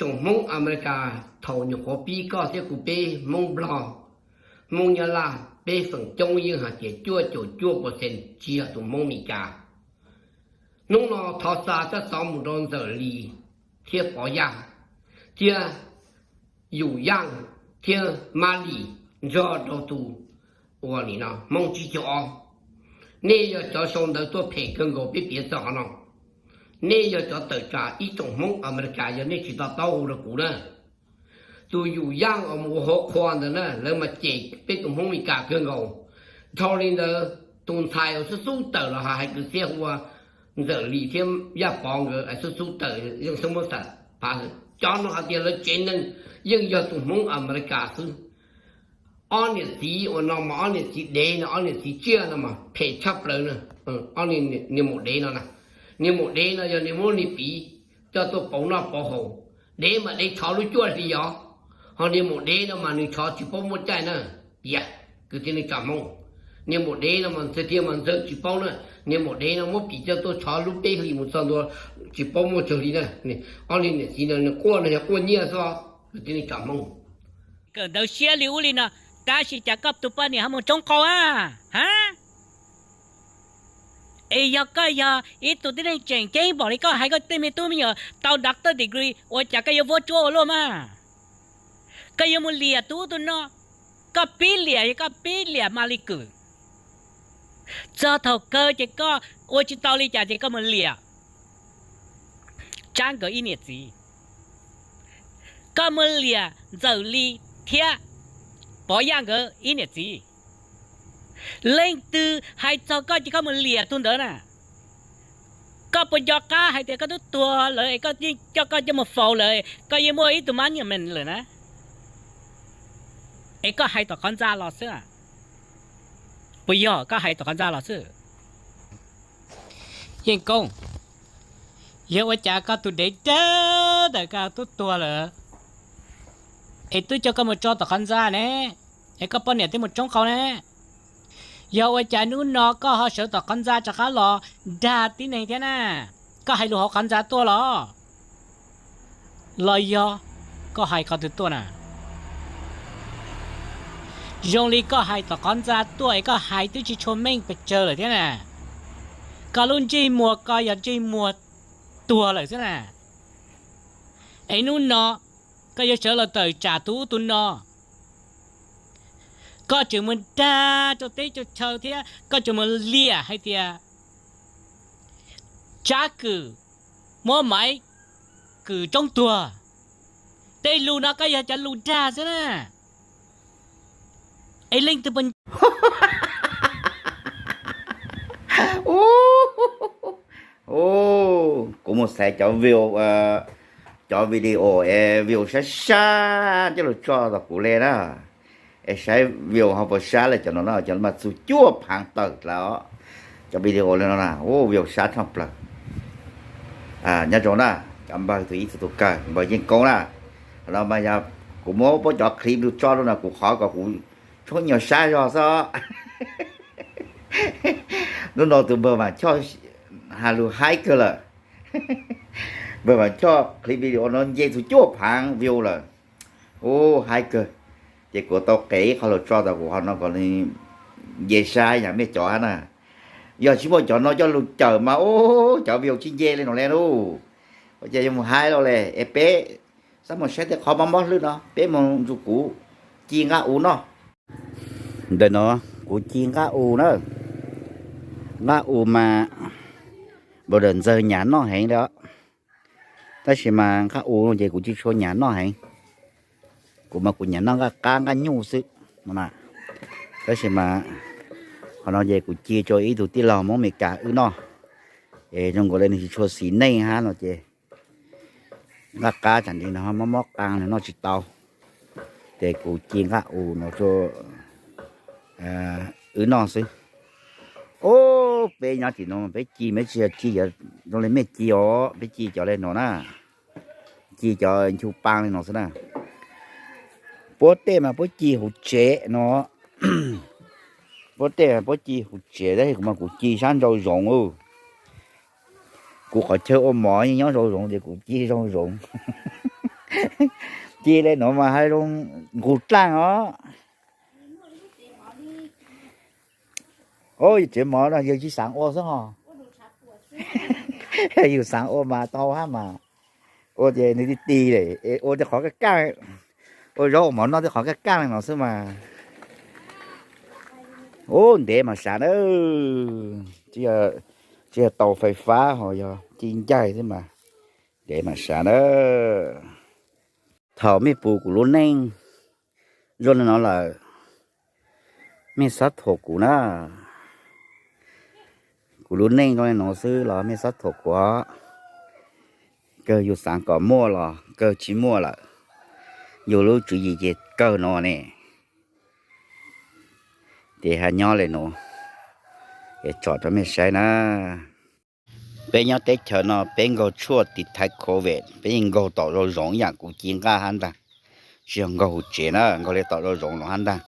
tsoom Hmoob Amelikas thaum nyuam qhuav pib koj thiab kuv peb Hmoob Nplog, Hmoob Nyab Laj peb feem coob yeej hais tias cuaj caum cuaj percent tsis yog tus Hmoob Amelikas. Hnub no thov xa tsab xov mus rau Ntxawm Lis thiab Pov Yaj thiab Yus Yaj thiab Mab Lis nrog rau tus uas nim no Hmoob tsib caug ob. Nej yog cov sau ntawv tuaj phem kawg nkaus, peb piav txog qhov no. Nej yog cov tawm tsam ib tsoom Hmoob Amelikas, yog nej tsis to taub hu rau kuv na. Tus Yus Yaj uas mus ua hauv qhua ntawd na, lawv mas cem peb tus Hmoob Amelikas kawg nkaus. Dhau li ntawd, tus ntxhais uas xub xub tawm los hais kwv txhiaj hu ua Ntxawm Lis thiab Yaj Pov nkawd xub xub tawm yeej xub muab xam phav. Cov no hais tias lawv tsev neeg yeej yog tus Hmoob Amelikas xwb. Ob niam txiv uas no mas ob niam txiv dev no, ob niam txiv tsiaj no mas phem tshaj plaws na. Ob niag maum dev no na, niag maum dev no yog niag muab niag piv coj tuaj pauv noj pauv haus. Dev mas dev tshov lub cuaj hli os, ho niag maum dev no mas nws tshov tsis paub muaj caij na. Yam, kwv tij neej tsa Hmoob, niag maum dev no mas ntxawg tiag mas ntxawg tsis paub na. Niag maum dev no muab piv coj tuaj tshov lub peb hlis mus txog ntua tsis paub muaj tsawg hli na. Ob niag niam txiv no nws quaj no yog quaj nyiaj xwb, kwv tij neej tsa Hmoob. Kawm ntawv siab li ub li no, tab sis cas koj tus poj niam ho mus tsoob qau a? Ha? Es yog koj yog ib tug tib neeg tseem ceeb npaum li koj hais, koj tej me tub me nyuam tau doctor degree, ua cas koj yuav vuab tsuab ua luaj mas? Koj yuav mus liam tus ub tus no, koj pib liam, koj pib liam mas li kwm. Txog thaum kawg ces koj ua tsis tau li cas ces koj mus liam Tsab nkawd ib niam txiv. Koj mus liam Ntxawm Lis thiab Pov Yaj nkawd ib niam txiv. Leej twg hais txog koj ces koj mus liam tus ntawd na. Koj puas nco qab hais tias koj twb tuag lawm es koj yeej coj koj coj mus faus lawm, koj yeej muaj ib tug mab nyuam mees lawm na? Es koj hais tom qhov ntxa los xwb. Puas yog koj hais tom qhov ntxa los xwb? Yeej Koob, yog ua cas koj tus dev dawb dawm koj twb tuag lawm es twb coj koj mus tso tom qhov ntxa ne, es koj poj niam twb mus tsoob qau ne? Yog ua cas hnub no koj ho sawv tom qhov ntxa rov qab los dag tib neeg thiab na? Koj hais lus hauv qhov ntxa tuaj los? Los yog koj hais qhov twg tuaj na? Zoo li koj hais tom qhov ntxa tuaj es koj hais twb tsis tshua meej pes tsawg lawm thiab na. Koj lub ntsej muag ko yog ntsej muag tuag lawm xwb na. Es hnub no koj yuav sawv los tawm tsam tus ub tus no, koj tseem mus dag rau teb rau chaw thiab koj tseem mus liam hais tias Tsab Kwm muab Maiv Kwm tsoob tuag. Tej lus no koj yog cov lus dag xwb na. Es leej twg puas Kuv mus xaiv cov view, cov video es view sab sab coj los tso tom kuv li na. Es saib view ho puas sab li cov no na, cov mas txug cuaj phaav tawm dlawb. Cov video li no na, view sab tshaj plaws. Nyob zoo na, cov npawg tus ib txug tus kawg, npawg Yeej Koob na. Qhov no mas yog kuv muab puab cov clip lug tso rau no kuv qhov kom kuv tshuab nyuag sab zog xwb. Hnub no tus npawg Vam Choj has lus haib kawg lawm. Npawg Vam Choj clip video no nce txug cuaj phaav view lawm. Ub, haib kawg. Ces kuv tau qev ib qho lug tso tau kuv qhov no kom nws nce sab yam mej cov hab na. Yog tsis muaj cov no coj lug cawm mas ub, cov view tsis nce li no le lauj. Ua cas yuav mus haib lawm le. Es peb xab mus saib tej qhov mob mob hlwb no, peb mus nrug kuv ci nqaj u noj. Ntawm no kuv ci nqaj u na. Nqaj u mas brother Ntxawg nyam noj heev li os. Tab sis mas nqaj u no ces kuv tsis tshua nyam noj heev. Kuv mas kuv nyam noj nqaj qab nqaj nyuj xwb no na. Tab sis mas qhov no ces kuv ci rau ib tug tij laug Hmoob Amelikas wb noj. Es zoo nkaus li nws tsis tshua xis neej hab no ces nqaj qab tsam ntsis no mob mob qaa nws noj tsis tau. Ces kuv ci nqaj u no rau wb noj xwb. Ub, peb nyob tim no peb ci mas tsis yog ci zoo li mej ci os, peb ci cov li no na. Ci cov nchu paa li no xwb na. Puab tej mas puab ci hauv tsev no. Puab tej puab ci hauv tsev, tab sis kuv mas kuv ci sab nraum zoov. Kuv qhov chaw ua mov yeej nyob nraum zoov ces kuv ci nraum zoov. Ci le nuav mas hais zoo nqus dlaaj os. Ua tsev mov no yawg tsi xaav ua xwb ho. Yus xaav ua mas tau hab mas. Ua ces nwg ti ti le, ua tej qhov kaj kaj, ua zaub ua mov noj tej qhov kaj kaj le no xwb mas. Ub, ntev mas sav na. Tsi yog tau fais fab ho yog ci ncaig xwb mas. Ntev mas sav na. Thaum mej pum kuv lub neej zoo le no lawm, mej xav thuam kuv na. Kuv lub neej zoo le no xwb los mej xav thuam kuv. Kawg yus xaav kom muaj los kawg tsi muaj lawm. Yus lub tswv yim ces kawg no ne. Ces hab nyob le nuav, es tsom rau mej saib na. Peb nyob teb chaws no peb nkaug tshuaj tiv thaiv covid, peb yeej nkaug tom zoo zoo ib yam kuv ci nqaj hab ntag. Tsi yog nkaug huv tsev na, nkaug le tom zoo zoo no hab ntag.